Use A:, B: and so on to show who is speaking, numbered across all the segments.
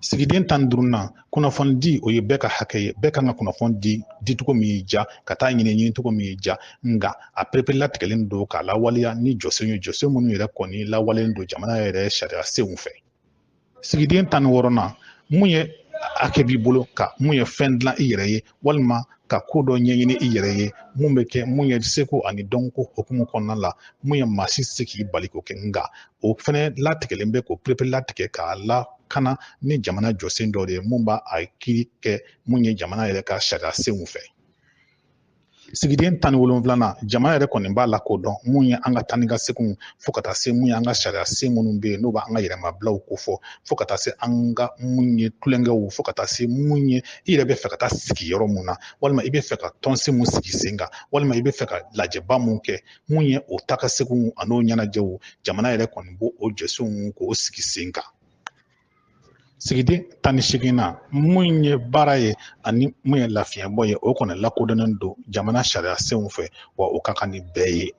A: Sigiden 15nan, kunnafoni di, o ye bɛɛ ka hakɛ ye. Bɛɛ kan ka kunnafoni di dicogo min y'i diya, ka taa ɲini ɲini cogo min y'i diya, nka a pereperelatigɛlen don k'a lawaleya ni jɔsen ye, jɔsen minnu yɛrɛ kɔni lawalelen don jamana yɛrɛ sariya senw fɛ. Sigiden 16nan, mun ye hakɛ b'i bolo ka mun ye fɛn dilan i yɛrɛ ye, walima ka ko dɔ ɲɛɲini i yɛrɛ ye, mun bɛ kɛ mun ye seko ani dɔnko hukumu kɔnɔna la, mun ye maa si tɛ se k'i bali k'o kɛ, nka o fɛnɛ latigɛlen bɛ k'o pereperelatigɛ k'a lakana ni jamana jɔsen dɔ de ye, mun b'a a kiiri kɛ mun ye jamana yɛrɛ ka sariya senw fɛ. Sigiden 17nan, jamana yɛrɛ kɔni b'a lakodɔn mun ye an ka taa ni ka seginw, fo ka taa se mun ye an ka sariya sen minnu bɛ yen n'o b'an ka yɛrɛmabilaw kofɔ, fo ka taa se an ka mun ye tulonkɛw, fo ka taa se mun ye i yɛrɛ bɛ fɛ ka taa sigi yɔrɔ mun na, walima i bɛ fɛ ka tɔnsen mun sigi sen kan, walima i bɛ fɛ ka lajɛba mun kɛ, mun ye o taa ka seginw an'o ɲɛnajɛw, jamana yɛrɛ kɔni b'o o jɔsenw k'o sigi sen kan. Sigiden 18nan, mun ye baara ye ani mun ye lafiɲɛbɔ ye, o kɔni lakodɔnnen don jamana sariya senw fɛ, wa o ka kan ni bɛɛ ye.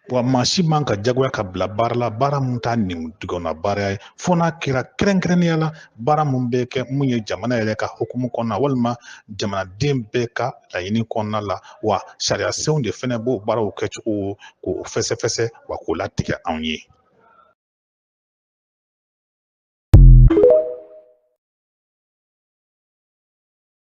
A: Wa maa si man ka jagoya ka bila baara la, baara mun t'a nigɔnna baara ye, fo n'a kɛra kɛrɛnkɛrɛnnenya la baara mun bɛ kɛ mun ye jamana yɛrɛ ka hukumu kɔnɔna, walima jamanaden bɛɛ ka laɲini kɔnɔna la. Wa sariya senw de fɛnɛ b'o baaraw kɛcogo k'o fɛsɛfɛsɛ, wa k'o latigɛ anw ye.